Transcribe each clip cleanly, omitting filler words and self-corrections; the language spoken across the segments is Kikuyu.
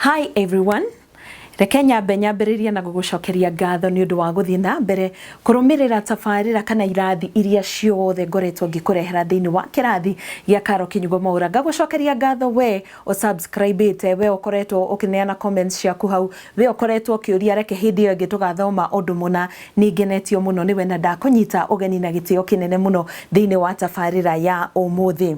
Hi everyone. Reke nyambe nyambĩrĩrie na gũgũcokeria ngatho nĩ ũndũ wa gũthiĩ na mbere kũrũmĩrĩra tabarĩra kana irathi iria ciothe ngoretwo ngĩkũrehera thĩinĩ wa kĩrathi gĩa Karo Kĩnyugo Mwaũra. Ngagũcokeria ngatho we ũsubscribĩte, we ũkoretwo ũkĩneana comments ciaku hau, we ũkoretwo ũkĩũria reke hĩndĩ ĩyo ĩngĩ tũgathoma ũndũ mũna. Nĩ ngenetio mũno nĩwe na ndakũnyita ũgeni na gĩtĩo kĩnene mũno thĩinĩ wa tabarĩra ya ũmũthĩ.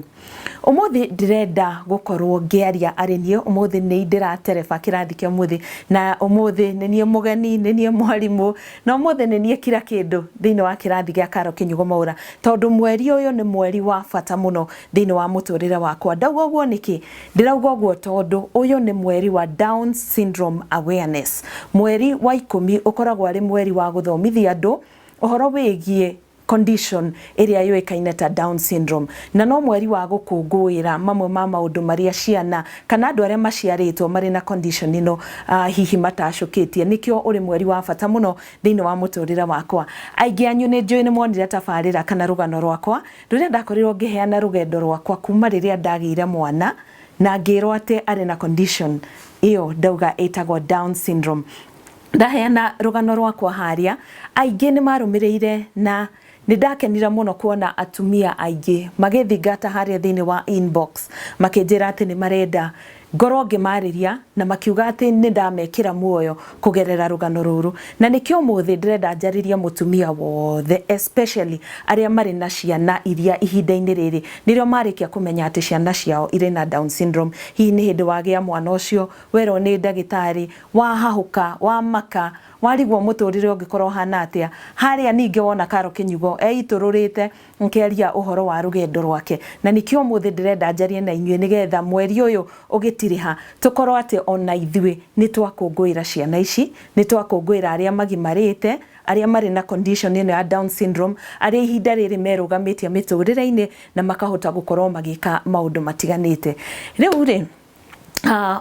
Ũmũthĩ ndĩrenda gũkorwo ngĩaria arĩ niĩ, ũmũthĩ nĩ ndĩratereba kĩrathi kĩa ũmũthĩ, na ũmũthĩ nĩ niĩ mũgeni, nĩ niĩ mwarimũ, na ũmũthĩ nĩ niĩ kira kĩndũ thĩinĩ wa kĩrathi gĩa Karo Kĩnyugo Mwaũra, tondũ mweri ũyũ nĩ mweri wa bata mũno thĩinĩ wa mũtũrĩre wakwa. Ndauga ũguo nĩkĩ? Ndĩrauga ũguo tondũ ũyũ nĩ mweri wa Down Syndrome Awareness. Mweri wa ikũmi ũkoragwo arĩ mweri wa gũthomithia andũ ũhoro wĩgiĩ condition ĩrĩa yũĩkaine ta Down syndrome, na no mweri wa gũkũngũĩra mamwe ma maũndũ marĩa ciana kana andũ arĩa maciarĩtwo marĩ na condition ĩno hihi matacũkĩtie. Nĩkĩo ũrĩ mweri wa bata mũno thĩinĩ wa mũtũrĩre wakwa. Aingĩ anyu nĩ njũĩ nĩ mwonire tabarĩra kana rũgano rwakwa rũrĩa ndakorirwo ngĩheana rũgendo rwakwa kuma rĩrĩa ndagĩire mwana na ngĩrwo atĩ arĩ na condition ĩyo ndauga ĩtagwo Down syndrome. Ndaheana rũgano rwakwa harĩa, aingĩ nĩ marũmĩrĩire na nĩ ndakenire mũno kuona atumia aingĩ magĩthingata harĩa thĩinĩ wa inbox makĩnjĩra atĩ nĩ marenda ngorwo ngĩmarĩria na makiuga atĩ nĩ ndamekĩra muoyo kũgerera rũgano rũrũ. Na nĩkĩo ũmũthĩ ndĩrenda njarĩrie mũtumia wothe especially arĩa marĩ na ciana iria ihinda-inĩ rĩrĩ nĩrĩo marĩkia kũmenya atĩ ciana ciao irĩ na Down syndrome. Hihi nĩ hĩndĩ wagĩa mwana ũcio werwo nĩ ndagĩtarĩ, wahahũka, wamaka, warigwo mũtũrĩre ũngĩkorwo ũhana atĩa, harĩa ningĩ wona Karo Kĩnyugo eitũrũrĩte akĩaria ũhoro wa rũgendo rwake. Na nĩkĩo ũmũthĩ ndĩrenda njarie na inyuĩ nĩgetha mweri ũyũ ũgĩtirĩha tũkorwo atĩ ona ithuĩ nĩ twakũngũĩra ciana ici, nĩ twakũngũĩra arĩa magimarĩte, arĩa marĩ na condition ĩno ya Down syndrome, arĩa ihinda rĩrĩ merũgamĩtie mĩtũrĩre-inĩ na makahota gũkorwo magĩka maũndũ matiganĩte. Rĩu rĩ,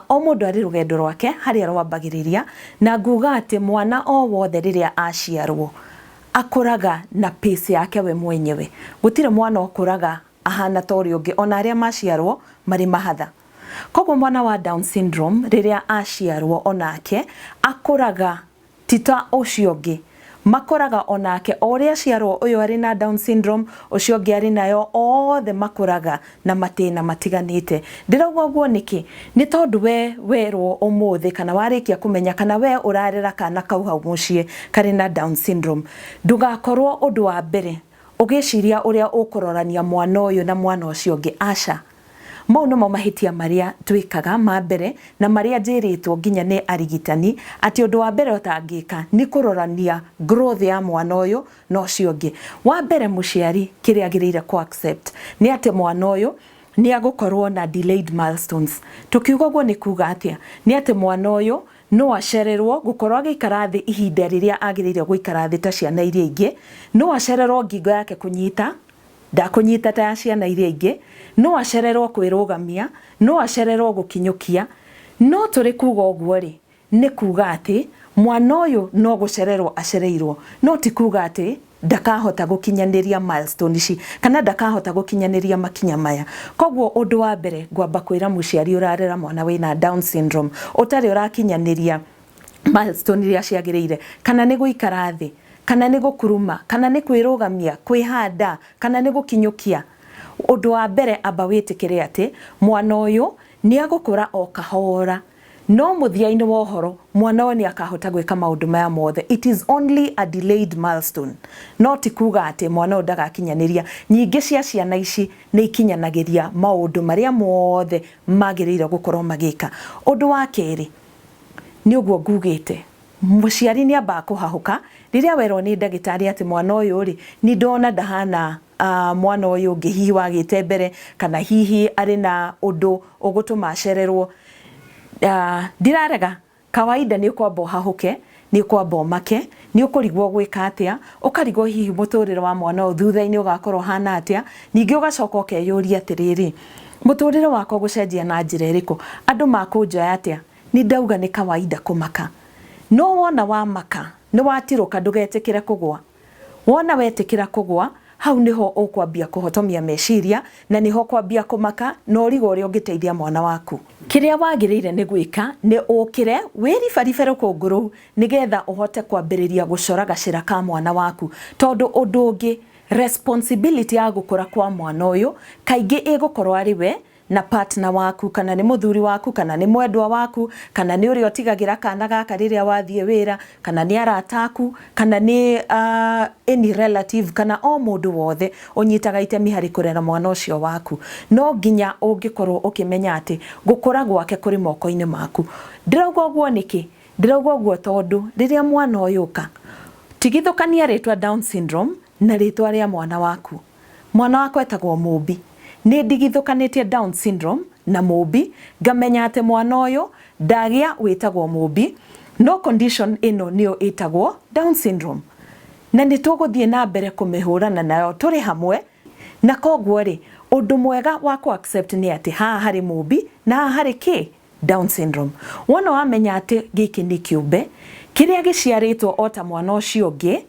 o mũndũ arĩ rũgendo rwake harĩa rwambagĩrĩria, na nguga atĩ mwana o wothe rĩrĩa aciarwo akũraga na pace yake we mwenyewe. Gũtirĩ mwana ũkũraga ahana ta ũrĩa ũngĩ, ona arĩa maciarwo marĩ mahatha. Koguo mwana wa Down syndrome rĩrĩa aciarwo onake akũraga ti ta ũcio ũngĩ. Makũraga o nake, o ũrĩa aciarwo ũyũ arĩ na Down syndrome, ũcio ũngĩ arĩ nayo, othe makũraga na matĩna matiganĩte. Ndĩrauga ũguo nĩkĩ? Nĩ tondũ we werwo ũmũthĩ kana warĩkia kũmenya kana we ũrarera kana kau hau mũciĩ karĩ na Down syndrome, ndũgakorwo ũndũ wa mbere ũgĩciria ũrĩa ũkũrorania mwana ũyũ na mwana ũcio ũngĩ, aca. Mau nĩmo mahĩtia marĩa twĩkaga ma mbere na marĩa njĩrĩtwo nginya nĩ arigitani atĩ ũndũ wa mbere ũtangĩka nĩ kũrorania growth ya mwana ũyũ na ũcio ũngĩ. Wa mbere mũciari kĩrĩa agĩrĩire kũ accept nĩ atĩ mwana ũyũ nĩ agũkorwo na delayed milestones. Tũkiuga ũguo nĩ kuga atĩa? Nĩ atĩ mwana ũyũ no acererwo gũkorwo agĩikara thĩ ihinda rĩrĩa agĩrĩire gũikara thĩ ta ciana iria ingĩ, no acererwo ngingo yake kũnyita, ndakũnyita ta ya ciana iria ingĩ, no acererwo kwĩrũgamia, no acererwo gũkinyũkia, no tũrĩ kuga ũguo rĩ, nĩ kuga atĩ mwana ũyũ no gũcererwo acereirwo, no ti kuga atĩ ndakahota gũkinyanĩria milestone ici kana ndakahota gũkinyanĩria makinya maya. Koguo ũndũ wa mbere ngwamba kwĩra mũciari ũrarera mwana wĩna Down syndrome ũtarĩ ũrakinyanĩria milestone iria ciagĩrĩire, kana nĩ gũikara thĩ, kana nĩ gũkuruma, kana nĩ kwĩrũgamia, kwĩhanda, kana nĩ gũkinyũkia, ũndũ wa mbere amba wĩtĩkĩre atĩ mwana ũyũ nĩ agũkũra o kahora, no mũthia-inĩ wa ũhoro mwana ũyũ nĩ akahota gwĩka maũndũ maya mothe. It is only a delayed milestone, no ti kuga atĩ mwana ũyũ ndagakinyanĩria. Nyingĩ cia ciana ici nĩ ikinyanagĩria maũndũ marĩa mothe magĩrĩire gũkorwo magĩka. Ũndũ wa kerĩ nĩ ũguo ngugĩte, mũciari nĩ ambaga kũhahũka rĩrĩa werwo nĩ ndagĩtarĩ atĩ mwana ũyũ rĩ, nĩ ndona ndahana mwana ũyũ ũngĩ, hihi wagĩte mbere kana hihi arĩ na ũndũ ũgũtũma acererwo. Ndirarega, kawaida nĩ ũkwamba ũhahũke, nĩ ũkwamba ũmake, nĩ ũkũrigwo gwĩka atĩa, ũkarigwo hihi mũtũrĩre wa mwana ũyũ thutha-inĩ ũgakorwo ũhana atĩa, ningĩ ũgacoka ũkeyũria atĩrĩrĩ, mũtũrĩre wakwa ũgũcenjia na njĩra ĩrĩkũ, andũ makũnjoya atĩa? Nĩ ndauga nĩ kawaida kũmaka, no wona wamaka nĩ watirũka ndũgetĩkĩre kũgwa. Wona wetĩkĩra kũgwa, Hau nĩho ũkwambia kũhotomia meciria na nĩho ũkwambia kũmaka na ũrigwo ũrĩa ũngĩteithia mwana waku. Kĩrĩa wagĩrĩire nĩ gwĩka nĩ ũkĩre wĩribaribe rũkũngũ rũu nĩgetha ũhote kwambĩrĩria gũcora gacĩra ka mwana waku tondũ ũndũ ũngĩ responsibility ya gũkũra kwa mwana ũyũ kaingĩ ĩgũkorwo arĩ we na partner waku, kana nĩ mũthuri waku, kana nĩ mwendwa waku, kana nĩ ũrĩa ũtigagĩra kana gaka rĩrĩa wathiĩ wĩra, kana nĩ arata aku, kana nĩ any relative, kana o mũndũ wothe ũnyitaga itemi harĩ kũrera mwana ũcio waku. No nginya ũngĩkorwo ũkĩmenya atĩ gũkũra gwake kũrĩ moko-inĩ maku. Ndĩrauga ũguo nĩkĩ? Ndĩrauga ũguo tondũ rĩrĩa mwana ũyũ ũka, tigithũkania rĩtwa Down syndrome na rĩtwa rĩa mwana waku. Mwana wakwa etagwo Mũmbi. Nĩ ndigithũkanĩtie Down syndrome na Mũmbi, ngamenya atĩ mwana ũyũ ndagĩa wĩtagwo Mũmbi, no condition ĩno nĩyo ĩtagwo Down syndrome. Na nĩ tũgũthiĩ na mbere kũmĩhũrana nayo tũrĩ hamwe, na koguo rĩ, ũndũ mwega wa kũ accept nĩ atĩ haha harĩ Mũmbi na haha harĩ kĩ? Down syndrome. Wona wamenya atĩ gĩkĩ nĩ kĩũmbe kĩrĩa gĩciarĩtwo o ta mwana ũcio ũngĩ,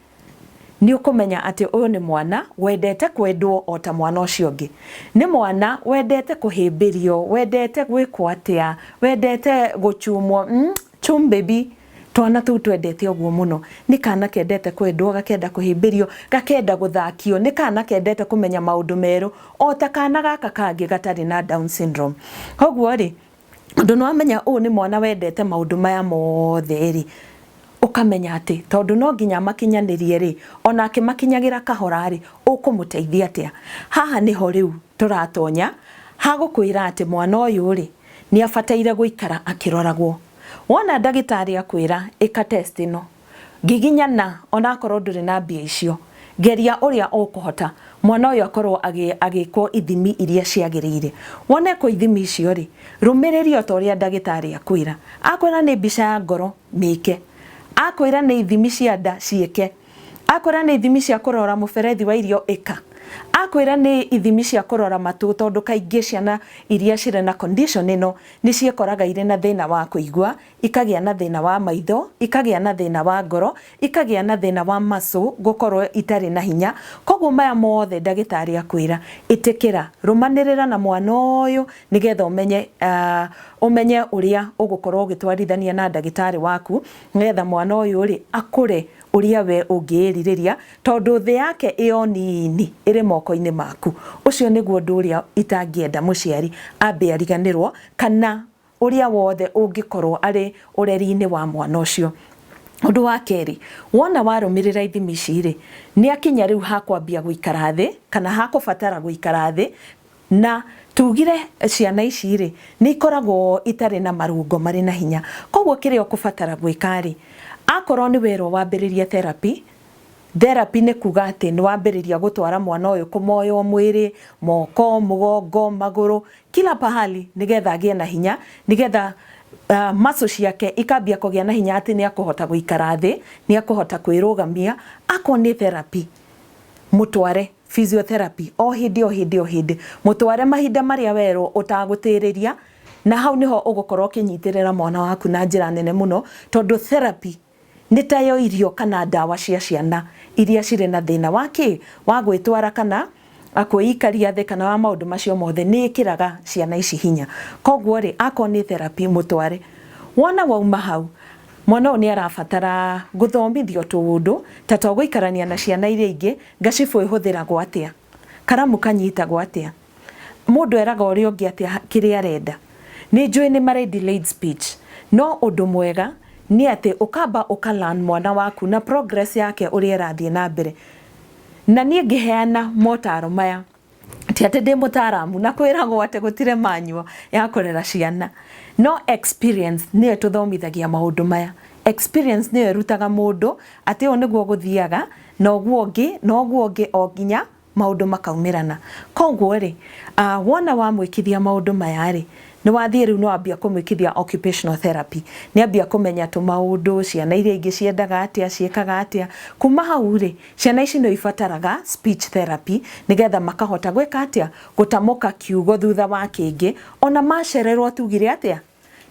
nĩ ũkũmenya atĩ ũyũ nĩ mwana wendete kwendwo o ta mwana ũcio ũngĩ. Nĩ mwana wendete kũhĩmbĩrio, wendete gwĩkwo atĩa, wendete gũchumwo, chum baby. Twana tũu twendete ũguo mũno. Nĩ kana kendete kwendwo, gakenda kũhĩmbĩrio, gakenda gũthakio, nĩ kana kendete kũmenya maũndũ merũ o ta kana gaka kangĩ gatarĩ na Down syndrome. Koguo rĩ, tondũ nĩ wamenya ũyũ nĩ mwana wendete maũndũ maya mothe rĩ, ũkamenya atĩ tondũ no nginya amakinyanĩrie rĩ, ona akĩmakinyagĩra kahora rĩ, ũkũmũteithia atĩa? Haha nĩho rĩu tũratonya hagũkwĩra atĩ mwana ũyũ rĩ, nĩ abataire gũikara akĩroragwo. Wona ndagĩtarĩ akwĩra ĩka test ĩno, Giginyana onakorwo ndũrĩ na mbia icio, geria ũrĩa ũkũhota mwana ũyũ akorwo agĩkwo ithimi iria ciagĩrĩire. Wona ekwo ithimi icio rĩ, rũmĩrĩria ota ũrĩa ndagĩtarĩ akwĩra. Akwĩra nĩ mbica ya ngoro, mĩke. Akwĩra nĩ ithimi cia nda, ciĩke. Akwĩra nĩ ithimi cia kũrora mũberethi wa irio, ĩka. Akwĩra nĩ ithimi cia kũrora matũ, tondũ kaingĩ ciana iria cirĩ na condition ĩno nĩ ciĩkoraga irĩ na thĩna wa kũigua, ikagĩa na thĩna wa maitho, ikagĩa na thĩna wa ngoro, ikagĩa na thĩna wa muscle gũkorwo itarĩ na hinya. Koguo maya mothe ndagĩtarĩ akwĩra, ĩtĩkĩra, rũmanĩrĩra na mwana ũyũ nĩgetha ũmenye ũmenye ũrĩa ũgũkorwo ũgĩtwarithania na ndagĩtarĩ waku, nĩgetha mwana ũyũ rĩ, akũre ũrĩa we ũngĩĩrirĩria, tondũ thĩ yake ĩo nini ĩrĩ moko-inĩ maku. Ũcio nĩguo ũndũ ũrĩa itangĩenda mũciari ambe ariganĩrwo, kana ũrĩa wothe ũngĩkorwo arĩ ũreri-inĩ wa mwana ũcio. Ũndũ wa kerĩ, wona warũmĩrĩra ithimi ici rĩ, nĩ akinya rĩu ha kwambia gũikara thĩ, kana ha kũbatara gũikara thĩ, na tugire ciana ici rĩ, nĩ ikoragwo itarĩ na marũngo marĩ na hinya. Koguo kĩrĩa ũkũbatara gwĩka rĩ, akorwo nĩ werwo wambĩrĩrie therapy, therapy nĩ kuga atĩ nĩ wambĩrĩria gũtwara mwana ũyũ kũmoywo mwĩrĩ, moko, mũgongo, magũrũ, kila pahali nĩgetha agĩe na hinya, nĩgetha muscle ciake ikambia kũgĩa na hinya atĩ nĩ akũhota gũikara thĩ, nĩ akũhota kwĩrũgamia. Akorwo nĩ therapy, mũtware physiotherapy o hĩndĩ o hĩndĩ o hĩndĩ, mũtware mahinda marĩa werwo ũtagũtĩrĩria, na hau nĩho ũgũkorwo ũkĩnyitĩrĩra mwana waku na njĩra nene mũno, tondũ therapy nĩ tayo irio kana ndawa cia ciana iria cirĩ na thĩna wa kĩ? Wa gwĩtwara kana kwĩikaria thĩ kana wa maũndũ macio mothe, nĩ ĩkĩraga ciana ici hinya. Koguo rĩ, akorwo nĩ therapy mũtware. Wona wauma hau, mwana ũyũ nĩ arabatara gũthomithio tũũndũ ta twa gũikarania na ciana iria ingĩ, ngacibũ ĩhũthĩragwo atĩa, karamu kanyitagwo atĩa, Mũndũ eraga ũrĩa ũngĩ atĩa kĩrĩa arenda? Nĩ njũĩ nĩ marĩ delayed speech, no ũndũ mwega nĩ atĩ ũkamba ũka learn mwana waku na progress yake ũrĩa ĩrathiĩ na mbere. Na niĩ ngĩheana motaro maya, ti atĩ ndĩ mũtaramu na kwĩragwo atĩ gũtirĩ manual ya kũrera ciana, no experience nĩyo ĩtũthomithagia maũndũ maya. Experience nĩyo ĩrutaga mũndũ atĩ ũũ nĩguo gũthiaga, na ũguo ũngĩ, na ũguo ũngĩ o nginya maũndũ makaumĩrana. Koguo rĩ, wona wamwĩkithia maũndũ maya rĩ, nĩ wathiĩ rĩu nĩ wambia kũmwĩkithia occupational therapy. Nĩ ambia kũmenya tũmaũndũ, ciana iria ingĩ ciendaga atĩa, ciĩkaga atĩa. Kuma hau rĩ, ciana ici no ibataraga speech therapy nĩgetha makahota gwĩka atĩa, gũtamũka kiugo thutha wa kĩngĩ. Ona macererwo tugire atĩa?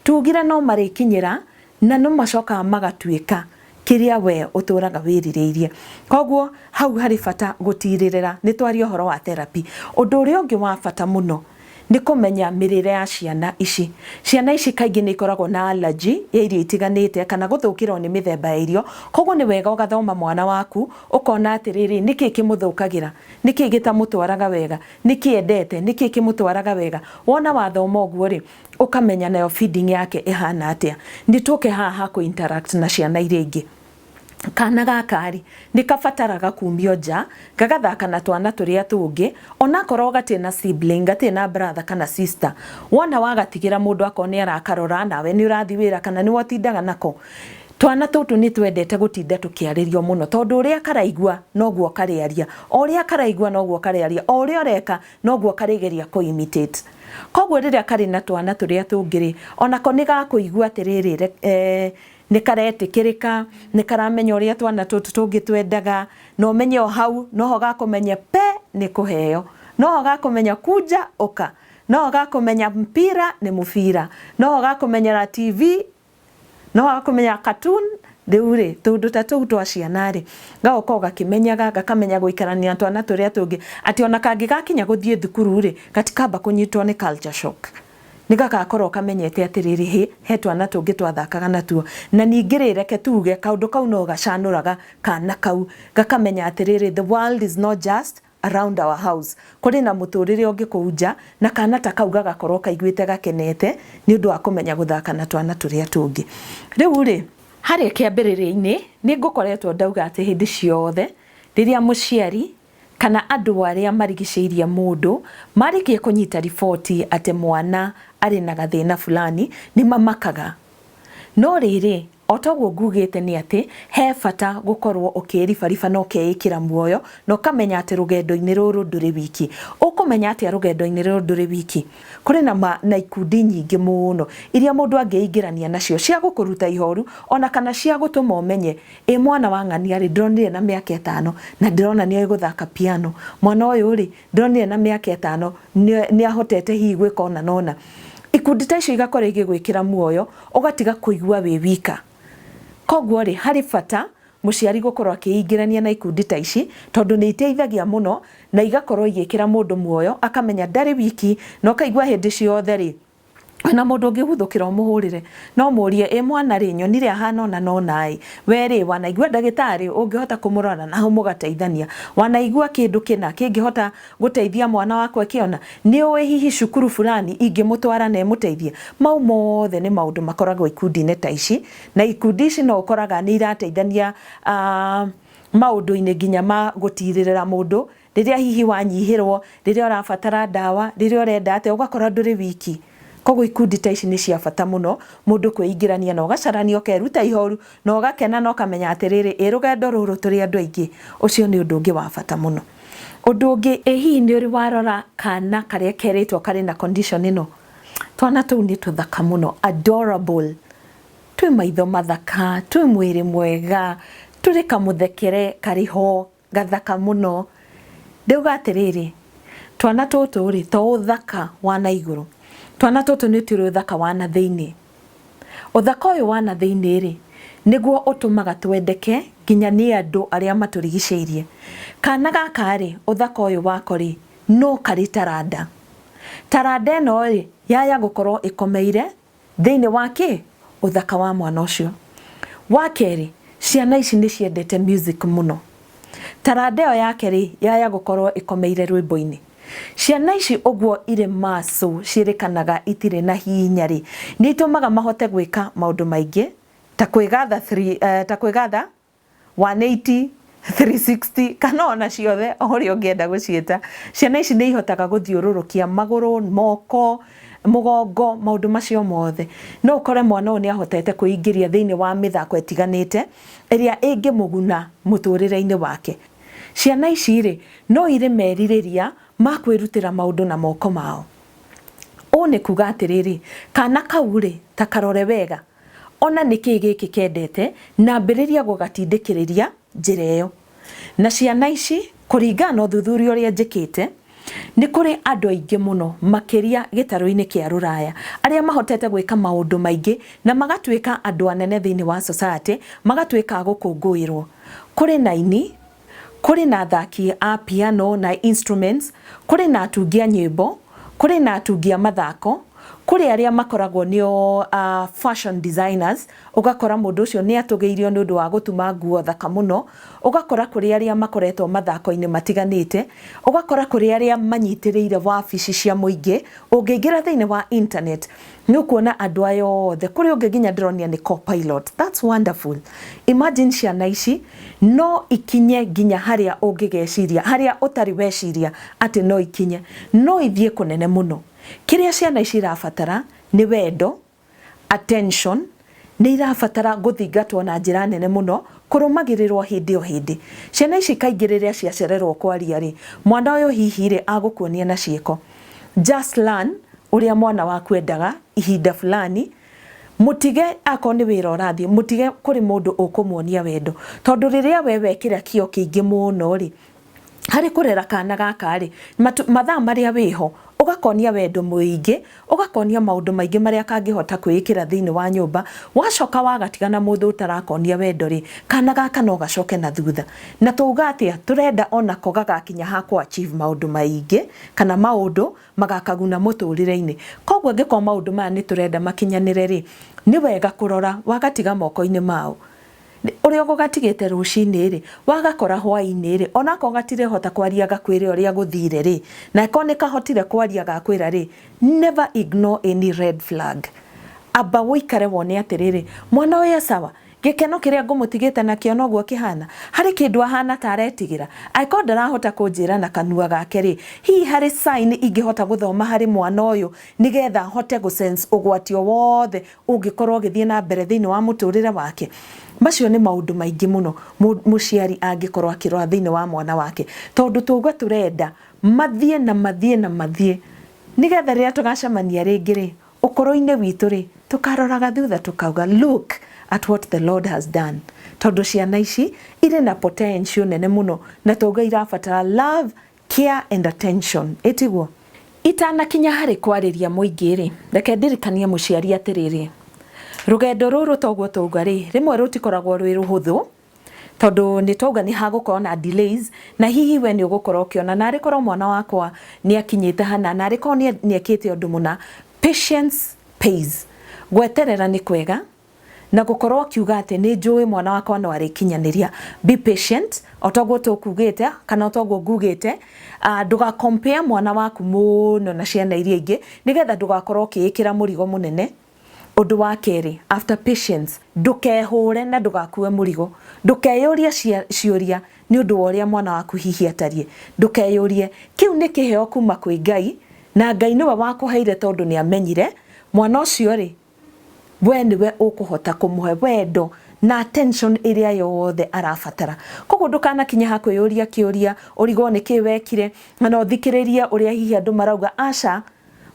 Tugire no marĩkinyĩra na no macokaga magatuĩka Kĩrĩa we ũtũraga wĩrirĩirie. Koguo hau harĩ bata gũtirĩrĩra, nĩ twaria ũhoro wa therapy. Ũndũ ũrĩa ũngĩ wa bata mũno nĩ kũmenya mĩrĩre ya ciana ici. Ciana ici kaingĩ nĩ ikoragwo na allergy ya irio itiganĩte kana gũthũkĩrwo nĩ mĩthemba ya irio, koguo nĩ wega ũgathoma mwana waku ũkona atĩrĩrĩ, nĩkĩ kĩmũthũkagĩra, nĩkĩ gĩtamũtwaraga wega, nĩkĩ endete, nĩkĩ kĩmũtwaraga wega. Wona wathoma ũguo rĩ, ũkamenya nayo feeding yake ĩhana atĩa. Nĩ tũke haha ha kũ interact na ciana iria ingĩ. Kana gaka rĩ, nĩ kabataraga kumio nja, gagathaka na twana tũrĩa tũngĩ, onakorwo gatirĩ na sibling, gatirĩ na brother kana sister. Wona wagatigĩra mũndũ akorwo nĩ arakarora, nawe nĩ ũrathiĩ wĩra kana nĩwe ũtindaga nako, twana tũtũ nĩ twendete gũtinda tũkĩarĩrio mũno, tondũ ũrĩa karaigua noguo karĩaria, o ũrĩa karaigua noguo karĩaria, o ũrĩa ũreka noguo karĩgeria kũ imitate. Koguo rĩrĩa karĩ na twana tũrĩa tũngĩ rĩ, onako nĩ gakũigua atĩrĩrĩ, eh, nĩ karetĩkĩrĩka, nĩ karamenya ũrĩa twana tũtũ tũngĩ twendaga, na ũmenye o hau noho gakũmenya pe nĩ kũheo, noho gakũmenya kunja ũka, noho gakũmenya mpira nĩ mũbira, noho gakũmenyera TV, noho gakũmenya cartoon. Rĩu rĩ, tũndũ ta tũu twa ciana rĩ, gagoka gakĩmenyaga, gakamenya gũikarania na twana tũrĩa tũngĩ, atĩ ona kangĩgakinya gũthiĩ thukuru rĩ, gatikamba kũnyitwo nĩ culture shock. Nĩ gagakorwo kamenyete atĩrĩrĩ, hĩ, he twana tũngĩ twathakaga natuo. Na ningĩ rĩ, reke tuge kaũndũ kau no gacanũraga kana kau, gakamenya atĩrĩrĩ, the world is not just around our house, kũrĩ na mũtũrĩre ũngĩ kũu nja, na kana ta kau gagakorwo kaiguĩte gakenete nĩ ũndũ wa kũmenya gũthaka na twana tũrĩa tũngĩ. Rĩu rĩ, harĩa kĩambĩrĩria-inĩ nĩ ngũkoretwo ndauga atĩ hĩndĩ ciothe rĩrĩa mũciari kana andũ arĩa marigicĩirie mũndũ marĩkia kũnyita riboti atĩ mwana arĩ na gathĩna fulani, nĩ mamakaga. No rĩrĩ, o toguo ngugĩte nĩ atĩ he bata gũkorwo ũkĩribariba na ũkeĩkĩra muoyo na ũkamenya atĩ rũgendo-inĩ rũrũ ndũrĩ wiki. Ũkũmenya atĩa rũgendo-inĩ rũrũ ndũrĩ wiki? Kũrĩ na ikundi nyingĩ mũno iria mũndũ angĩingĩrania nacio cia gũkũruta ihoru ona kana cia gũtũma ũmenye, ĩ mwana wa ng'ania rĩ, ndĩronire na mĩaka 5 na ndĩrona nĩoĩ gũthaka piano. Mwana ũyũ rĩ, ndĩronire na mĩaka 5 nĩ ahotete hihi gwĩka ũna na ũna. Ikundi ta icio igakorwo igĩgwĩkĩra muoyo, ũgatiga kũigua wĩ wika. Koguo rĩ, harĩ bata mũciari gũkorwo akĩingĩrania na ikundi ta ici, tondũ nĩ iteithagia mũno na igakorwo igĩkĩra mũndũ muoyo, akamenya ndarĩ wiki, na ũkaigua hĩndĩ ciothe rĩ, ona mũndũ ũngĩguthũkĩra ũmũhũrĩre, no mũrie, ĩ mwana rĩ, nyonire ahana ũna na ũna ĩ, we rĩ, wanaigua ndagĩtarĩ ũngĩhota kũmũrora, na hau mũgateithania. Wanaigua kĩndũ kĩna kĩngĩhota gũteithia mwana wakwa ĩkĩona, nĩ ũĩ hihi cukuru fulani ingĩmũtwara na ĩmũteithie. Mau mothe nĩ maũndũ makoragwo ikundi-inĩ ta ici, na ikundi ici no ũkoraga nĩ irateithania maũndũ-inĩ nginya ma gũtirĩrĩra mũndũ rĩrĩa hihi wanyihĩrwo, rĩrĩa ũrabatara ndawa, rĩrĩa ũrenda atĩa, ũgakora ndũrĩ wiki. Koguo ikundi ta ici nĩ cia bata mũno mũndũ kwĩingĩrania na ũgacarania ũkeruta ihoru na ũgakena na ũkamenya atĩrĩrĩ, ĩ rũgendo rũrũ tũrĩ andũ aingĩ. Ũcio nĩ ũndũ ũngĩ wa bata mũno. Ũndũ ũngĩ, ĩ hihi nĩ ũrĩ warora kana karĩa kerĩtwo karĩ na condition ĩno? Twana tũu nĩ tũthaka mũno, adorable, twĩ maitho mathaka, twĩ mwĩrĩ mwega, tũrĩ kamũthekere karĩ ho gathaka mũno. Ndauga atĩrĩrĩ, twana tũtũ rĩ, to ũthaka wa na igũrũ, twana tũtũ nĩ tũrĩ ũthaka wa na thĩinĩ. Ũthaka ũyũ wa na thĩinĩ rĩ, nĩguo ũtũmaga twendeke nginya nĩ andũ arĩa matũrigicĩirie. Kana gaka rĩ, ũthaka ũyũ wako rĩ, no karĩ taranda. Taranda ĩno rĩ, yaya gũkorwo ĩkomeire thĩinĩ wa kĩ? Ũthaka wa mwana ũcio. Wa kerĩ, ciana ici nĩ ciendete music mũno. Taranda ĩyo yake rĩ, yaya gũkorwo ĩkomeire rwĩmbo-inĩ. Ciana ici ũguo irĩ maco ciĩrĩkanaga itirĩ na hinya rĩ, nĩ itũmaga mahote gwĩka maũndũ maingĩ ta kwĩgatha ta kwĩgatha 180, 360 kana ona ciothe o ũrĩa ũngĩenda gũciĩta. Ciana ici nĩ ihotaga gũthiũrũrũkia magũrũ, moko, mũgongo, maũndũ macio mothe. No ũkore mwana ũyũ nĩ ahotete kwĩingĩria thĩinĩ wa mĩthako ĩtiganĩte ĩrĩa ĩngĩmũguna mũtũrĩre-inĩ wake. Ciana ici rĩ, no irĩ merirĩria ma kwĩrutĩra maũndũ na moko mao. Ũũ nĩ kuga atĩrĩrĩ, kana kau rĩ, ta karore wega, ona nĩkĩ gĩkĩ kendete, na ambĩrĩria gũgatindĩkĩrĩria njĩra ĩyo. Na ciana ici, kũringana na ũthuthuria ũrĩa njĩkĩte, Nĩ kũrĩ andũ aingĩ mũno makĩria gĩtarũ-inĩ kĩa rũraya arĩa mahotete gwĩka maũndũ maingĩ na magatuĩka andũ anene thĩinĩ wa society, magatuĩka a gũkũngũĩrwo. Kũrĩ na aini, kũrĩ na athaki a piano na instruments, kũrĩ na atungi a nyĩmbo, kũrĩ na atungi a mathako, kũrĩ arĩa makoragwo nĩo fashion designers, ũgakora mũndũ ũcio nĩ atũgĩirio nĩ ũndũ wa gũtuma nguo thaka mũno, ũgakora kũrĩ arĩa makoretwo mathako-inĩ matiganĩte, ũgakora kũrĩ arĩa manyitĩrĩire wabici cia mũingĩ, ũngĩingĩra thĩinĩ wa internet nĩ ũkuona andũ aya othe, kũrĩ ũngĩ nginya ndĩronia nĩ co-pilot, that's wonderful. Imagine ciana ici no ikinye nginya harĩa ũngĩgeciria, harĩa ũtarĩ weciria atĩ no ikinye, no ithiĩ kũnene mũno. Kĩrĩa ciana ici irabatara nĩ wendo, attention, nĩ irabatara gũthingatwo na njĩra nene mũno, kũrũmagĩrĩrwo hĩndĩ o hĩndĩ. Ciana ici kaingĩ rĩrĩa ciacererwo kwaria rĩ, mwana ũyũ hihi rĩ agũkuonia na ciĩko. Just learn ũrĩa mwana waku endaga ihinda fulani, mũtige akorwo nĩ wĩra ũrathiĩ, mũtige kũrĩ mũndũ ũkũmuonia wendo. Tondũ rĩrĩa we wekĩra kĩo kĩingĩ mũno rĩ, harĩ kũrera kana gaka rĩ, mathaa marĩa wĩho, ũgakonia wendo mũingĩ, ũgakonia maũndũ maingĩ marĩa kangĩhota kwĩĩkĩra thĩinĩ wa nyũmba, wacoka wagatiga na mũndũ ũtarakonia wendo rĩ, kana gaka no gacoke na thutha. Na twauga atĩa, tũrenda onako gagakinya ha kũ achieve maũndũ maingĩ, kana maũndũ magakaguna mũtũrĩre-inĩ. Koguo angĩkorwo maũndũ maya nĩ tũrenda makinyanĩre rĩ, nĩ wega kũrora wagatiga moko-inĩ mao. Ũrĩa ũgũgatigĩte rũcinĩ rĩ, wagakora hwaĩ-inĩ rĩ, onakorwo gatirĩhota kwaria gakwĩre ũrĩa gũthire rĩ, na angĩkorwo nĩ kahotire kwaria gakwĩra rĩ, never ignore any red flag. Amba ũikare wone atĩrĩrĩ, mwana ũyũ e sawa, gĩkeno kĩrĩa ngũmũtigĩte nakĩo noguo kĩhana, harĩ kĩndũ ahana ta aretigĩra, angĩkorwo ndarahota kũnjĩra na kanua gake rĩ, hihi harĩ sign ingĩhota gũthoma harĩ mwana ũyũ nĩgetha hote gũ sense ũgwati o wothe ũngĩkorwo ũgĩthiĩ na mbere thĩinĩ wa mũtũrĩre wake. Macio nĩ maũndũ maingĩ mũno mũciari angĩkorwo akĩrora thĩinĩ wa mwana wake, tondũ twauga tũrenda mathiĩ na mathiĩ na mathiĩ, nĩgetha rĩrĩa tũgacemania rĩngĩ rĩ, ũkũrũ-inĩ witũ rĩ, tũkaroraga thutha tũkauga look at what the Lord has done. Tondũ ciana ici irĩ na potential nene mũno, na twauga irabatara love, care and attention. Ĩtiguo? Itanakinya harĩ kwarĩria mũingĩ rĩ, reke ndirikanie mũciari atĩrĩrĩ, rũgendo rũrũ toguo twauga rĩ, rĩmwe rũtikoragwo rwĩ rũhũthũ, tondũ nĩ twauga nĩ hagũkorwo na delays, na hihi we nĩ ũgũkorwo ũkĩona narĩ korwo mwana wakwa nĩ akinyĩte hana, narĩ korwo nĩ ekĩte ũndũ mũna. Patience pays. Gweterera nĩ kwega, na gũkorwo ũkiuga atĩ nĩ njũĩ mwana wakwa no arĩkinyanĩria. Be patient, o toguo tũkugĩte kana o toguo ngugĩte, ndũga compare mwana waku mũno na ciana iria ingĩ, nĩgetha ndũgakorwo ũkĩĩkĩra mũrigo mũnene. Ũndũ wa kerĩ, after patience, ndũkehũre na ndũgakue mũrigo. Ndũkeyũrie ciũria nĩ ũndũ wa ũrĩa mwana waku hihi atariĩ. Ndũkeyũrie, kĩu nĩ kĩheo kuma kwĩ Ngai, na Ngai nĩwe wakũheire tondũ nĩ amenyire mwana ũcio rĩ, we nĩwe ũkũhota kũmũhe wendo na attention ĩrĩa yothe arabatara. Koguo ndũkanakinye ha kwĩyũria kĩũria, ũrigwo nĩ kĩ wekire, kana ũthikĩrĩrie ũrĩa hihi andũ marauga. Aca,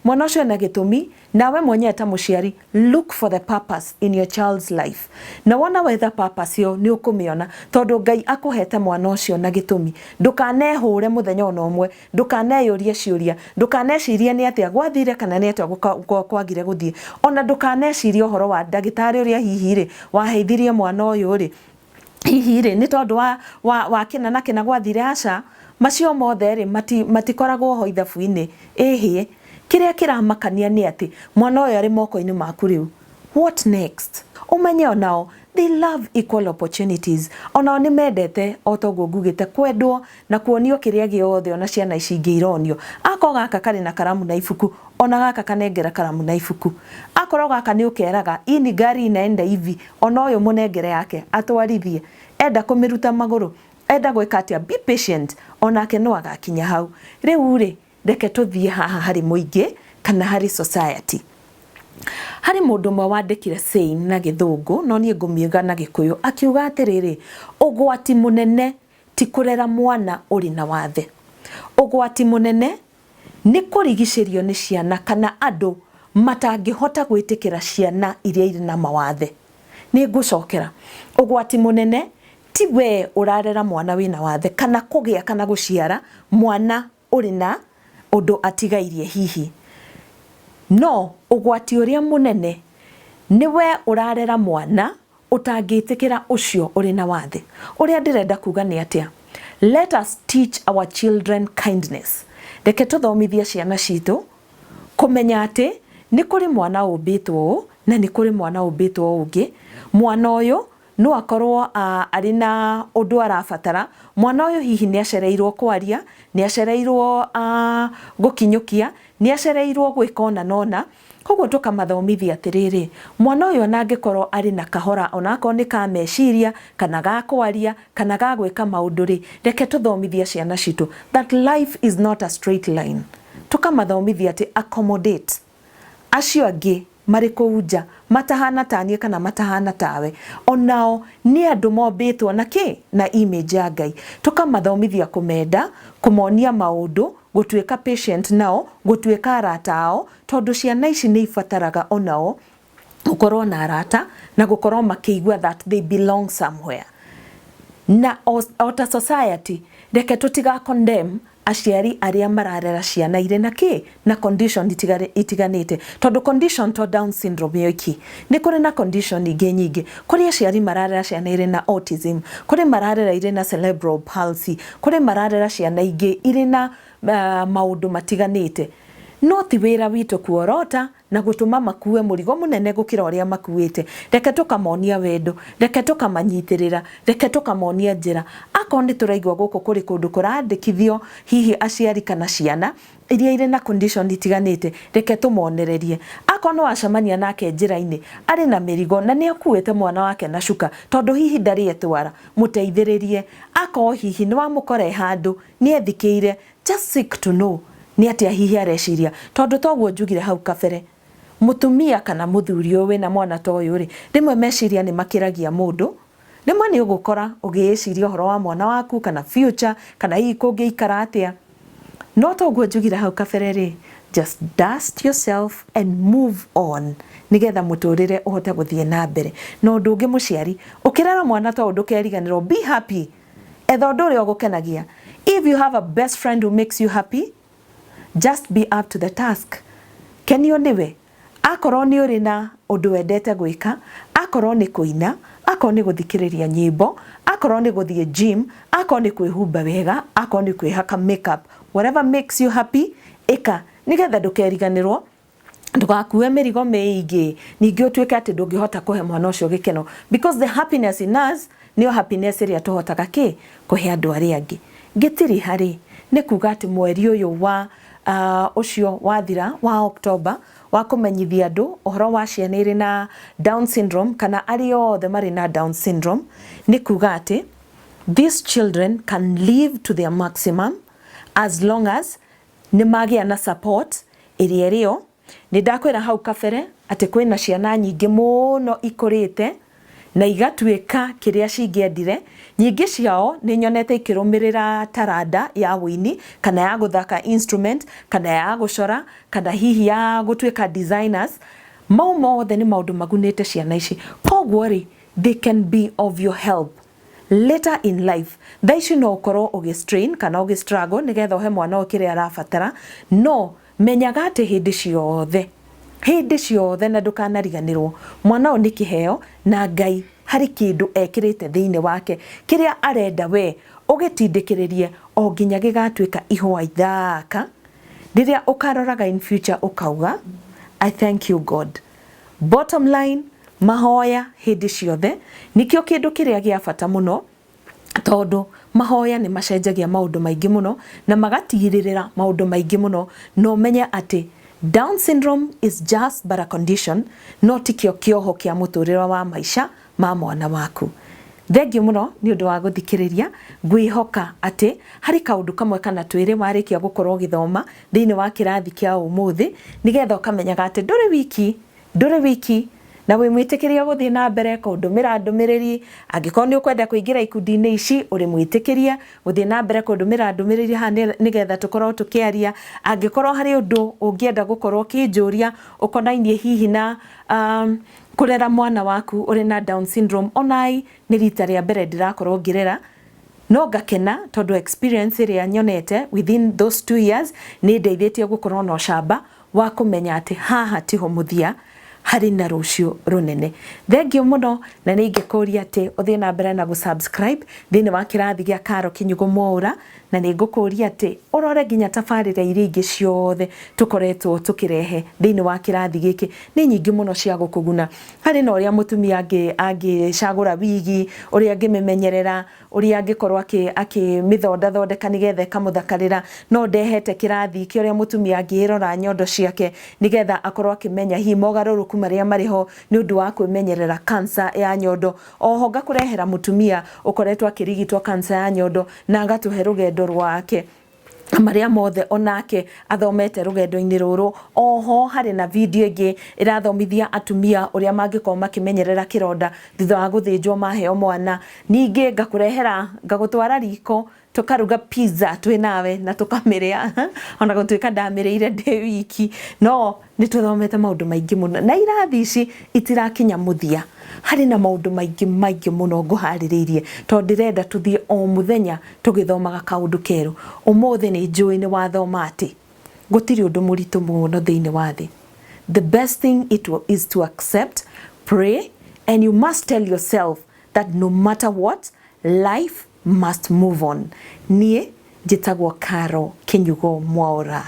mwana ũcio ena gĩtũmi, nawe mwenyewe ta mũciari, look for the purpose in your child's life. Na wona wetha purpose ĩyo nĩ ũkũmĩona, tondũ Ngai akũhete mwana ũcio na gĩtũmi. Ndũkanehũre mũthenya ona ũmwe, ndũkaneyũrie ciũria, ndũkanecirie nĩ atĩa gwathire kana nĩ atĩa kwagire gũthiĩ. Ona ndũkanecirie ũhoro wa ndagĩtarĩ ũrĩa hihi rĩ, waheithirie mwana ũyũ rĩ, hihi rĩ, nĩ tondũ wa kĩna na kĩna gwathire. Aca, macio mothe rĩ, matikoragwo ho ithabu-inĩ. Ĩhĩ, kĩrĩa kĩramakania nĩ atĩ mwana ũyũ arĩ moko-inĩ maku rĩu. What next? Ũmenye onao, they love equal opportunities. Onao nĩ mendete o toguo ngugĩte kwendwo na kuonio kĩrĩa gĩothe ona ciana ici ingĩ ironio. Akorwo gaka karĩ na karamu na ibuku, ona gaka kanengera karamu na ibuku. Akorwo gaka nĩ ũkeraga hii ni gari inaenda hivi, ona ũyũ mũnengere yake atwarithie. Enda kũmĩruta magũrũ, enda gwĩka atĩa, be patient, onake no agakinya hau. Rĩu rĩ, reke tũthiĩ haha harĩ mũingĩ kana harĩ society. Harĩ mũndũ ũmwe wandĩkire saying na gĩthũngũ, no niĩ ngũmiuga na gĩkũyũ, akiuga atĩrĩrĩ, ũgwati mũnene ti kũrera mwana ũrĩ na wathe. Ũgwati mũnene nĩ kũrigicĩrio nĩ ciana kana andũ matangĩhota gwĩtĩkĩra ciana iria irĩ na mawathe. Nĩ ngũcokera. Ũgwati mũnene ti we ũrarera mwana wĩna wathe kana kũgĩa kana gũciara mwana ũrĩ na Ũndũ atigairie hihi. No ũgwati ũrĩa mũnene nĩ we ũrarera mwana ũtangĩtĩkĩra ũcio ũrĩ na wathe. Ũrĩa ndĩrenda kuga nĩ atĩa? Let us teach our children kindness. Reke tũthomithie ciana citũ kũmenya atĩ nĩ kũrĩ mwana ũmbĩtwo ũũ na nĩ kũrĩ mwana ũmbĩtwo ũũ ũngĩ. Mwana ũyũ no akorwo arĩ na ũndũ arabatara. Mwana ũyũ hihi nĩ acereirwo kwaria, nĩ acereirwo gũkinyũkia, nĩ acereirwo gwĩka ũna na ũna. Koguo tũkamathomithia atĩrĩrĩ, mwana ũyũ ona angĩkorwo arĩ na kahora onakorwo nĩ ka meciria kana ga kwaria kana ga gwĩka maũndũ rĩ, reke tũthomithie ciana citũ that life is not a straight line. Tũkamathomithia atĩ accommodate acio angĩ marĩ kũu nja matahana taniĩ kana matahana tawe, onao nĩ andũ mombĩtwo na kĩ? Na image ya Ngai. Tũkamathomithia kũmenda, kũmonia maũndũ, gũtuĩka patient nao, gũtuĩka arata ao, tondũ ciana ici nĩ ibataraga onao gũkorwo na arata na gũkorwo makĩigua that they belong somewhere. Na o ta society, reke tũtiga condemn aciari arĩa mararera ciana irĩ na kĩ? Na condition itiganĩte. Tondũ condition to Down syndrome yoiki, nĩ kũrĩ na condition ingĩ nyingĩ. Kũrĩ aciari mararera ciana irĩ na autism, kũrĩ mararera irĩ na cerebral palsy, kũrĩ mararera ciana ingĩ irĩ na maũndũ matiganĩte. No ti wĩra witũ kuorota na gũtũma makue mũrigo mũnene gũkĩra ũrĩa makuĩte. Reke tũkamonia wendo, reke tũkamanyitĩrĩra, reke tũkamonia njĩra. Akorwo nĩ tũraigua gũkũ kũrĩ kũndũ kũrandĩkithio hihi aciari kana ciana iria irĩ na condition itiganĩte, reke tũmonererie. Akorwo nĩ wacemania nake njĩra-inĩ arĩ na mĩrigo na nĩ akuĩte mwana wake na cuka tondũ hihi ndarĩ etwara, mũteithĩrĩrie. Akorwo hihi nĩ wamũkora e handũ nĩ ethikĩire, just seek to know nĩ atĩa hihi areciria. Tondũ toguo njugire hau kabere, mũtumia kana mũthuri ũyũ wĩna mwana ta ũyũ rĩ, rĩmwe meciria nĩ makĩragia mũndũ. Rĩmwe nĩ ũgũkora ũgĩĩciria ũhoro wa mwana waku kana future kana hihi kũngĩikara atĩa. No toguo njugire hau kabere rĩ, just dust yourself and move on nĩgetha mũtũrĩre ũhote gũthiĩ na mbere. Na ũndũ ũngĩ mũciari, ũkĩrera mwana ta ũyũ ndũkeriganĩrwo, be happy. Etha ũndũ ũrĩa ũgũkenagia. If you have a best friend who makes you happy, just be up to the task. Kenio nĩwe. Akorwo nĩ ũrĩ na ũndũ wendete gwĩka, akorwo nĩ kũina, akorwo nĩ gũthikĩrĩria nyĩmbo, akorwo nĩ gũthiĩ gym, akorwo nĩ kwĩhumba wega, akorwo nĩ kwĩhaka makeup, whatever makes you happy, ĩka nĩgetha ndũkeriganĩrwo, ndũgakue mĩrigo mĩingĩ, ningĩ ũtuĩke atĩ ndũngĩhota kũhe mwana ũcio gĩkeno, because the happiness in us nĩyo happiness ĩrĩa tũhotaga kĩ kũhe andũ arĩa angĩ. Ngĩtiriha rĩ, nĩ kuga atĩ mweri ũyũ wa ũcio wathira wa October wa kũmenyithia andũ ũhoro wa ciana irĩ na Down syndrome kana arĩa othe marĩ na Down syndrome, nĩ kuga atĩ these children can live to their maximum as long as nĩ magĩa na support ĩrĩa ĩrĩo. Nĩ ndakwĩra hau kabere atĩ kwĩna ciana nyingĩ mũno ikũrĩte na igatuĩka kĩrĩa cingĩendire. Nyingĩ ciao nĩ nyonete ikĩrũmĩrĩra taranda ya ũini kana ya gũthaka instrument kana ya gũcora kana hihi ya gũtuĩka designers. Mau mothe nĩ maũndũ magunĩte ciana ici. Koguo rĩ, they can be of your help later in life. Thaa ici no ũkorwo ũgĩ strain kana ũgĩ struggle nĩgetha ũhe mwana ũyũ kĩrĩa arabatara, no menyaga atĩ hĩndĩ ciothe, hĩndĩ ciothe, na ndũkanariganĩrwo, mwana ũyũ nĩ kĩheo na Ngai harĩ kĩndũ ekĩrĩte thĩinĩ wake kĩrĩa arenda we ũgĩtindĩkĩrĩrie o nginya gĩgatuĩka ihũa ithaka rĩrĩa ũkaroraga in future ũkauga, "I thank you, God." Bottom line, mahoya hĩndĩ ciothe nĩkĩo kĩndũ kĩrĩa gĩa bata mũno, tondũ mahoya nĩ macenjagia maũndũ maingĩ mũno na magatigĩrĩra maũndũ maingĩ mũno. Na ũmenye atĩ Down syndrome is just but a condition, no tikĩo kĩoho kĩa mũtũrĩre wa maica ma mwana waku. Thengiũ mũno nĩ ũndũ wa gũthikĩrĩria. Ngwĩhoka atĩ harĩ kaũndũ kamwe kana twĩrĩ warĩkia gũkorwo ũgĩthoma thĩinĩ wa kĩrathi kĩa ũmũthĩ, nĩgetha ũkamenyaga atĩ ndũrĩ wiki, ndũrĩ wiki, na wĩ mwĩtĩkĩrie gũthiĩ na mbere kũndũmĩra ndũmĩrĩri. Angĩkorwo nĩ ũkwenda kũingĩra ikundi-inĩ ici, ũrĩ mwĩtĩkĩrie gũthiĩ na mbere kũndũmĩra ndũmĩrĩri haha nĩgetha tũkorwo tũkĩaria. Angĩkorwo harĩ ũndũ ũngĩenda gũkorwo ũkĩnjũria ũkonainie hihi na kũrera mwana waku ũrĩ na Down syndrome, onai nĩ rita rĩa mbere ndĩrakorwo ngĩrera, No ngakena tondũ experience ĩrĩa nyonete within those 2 years nĩ ndeithĩtie gũkorwo na ũcamba wa kũmenya atĩ haha tiho mũthia, harĩ na rũciũ rũnene. Thengiũ mũno, na nĩ ingĩkũria atĩ ũthiĩ na mbere na gũ-subscribe thĩinĩ wa kĩrathi gĩa Karo Kinyugo Mwaũra, na nĩ ngũkũria atĩ ũrore nginya tabarĩra iria ingĩ ciothe tũkoretwo tũkĩrehe thĩinĩ wa kĩrathi gĩkĩ. Nĩ nyingĩ mũno cia gũkũguna. Harĩ na ũrĩa mũtumia angĩcagũra wigi, ũrĩa angĩmĩmenyerera, ũrĩa angĩkorwo akĩmĩthondathondeka nĩgetha ĩkamũthakarĩra. No ndehete kĩrathi kĩa ũrĩa mũtumia angĩrora nyondo ciake nĩgetha akorwo akĩmenya hihi mogarũrũku marĩa marĩ ho nĩ ũndũ wa kwĩmenyerera cancer ya nyondo. Oho ngakũrehera mũtumia ũkoretwo akĩrigitwo cancer ya nyondo na agatũhe rũgendo rwake marĩa mothe onake athomete rũgendo-inĩ rũrũ. Oho harĩ na video ĩngĩ ĩrathomithia atumia ũrĩa mangĩkorwo makĩmenyerera kĩronda thutha wa gũthĩnjwo maheo mwana. Ningĩ ngakũrehera, ngagũtwara riko, tũkaruga pizza twĩ nawe na tũkamĩrĩa, ona gũtuĩka ndamĩrĩire ndĩ wiki. No nĩ tũthomete maũndũ maingĩ mũno, na irathi ici itirakinya mũthia. Harĩ na maũndũ maingĩ maingĩ mũno ngũharĩrĩirie, tondũ ndĩrenda tũthiĩ o mũthenya tũgĩthomaga kaũndũ kerũ. Ũmũthĩ nĩ njũĩ nĩ wathoma atĩ gũtirĩ ũndũ mũritũ mũno thĩinĩ wa thĩ. The best thing is to accept, pray, and you must tell yourself that no matter what, life must move on. Niĩ njĩtagwo Karo Kinyugo Mwaũra.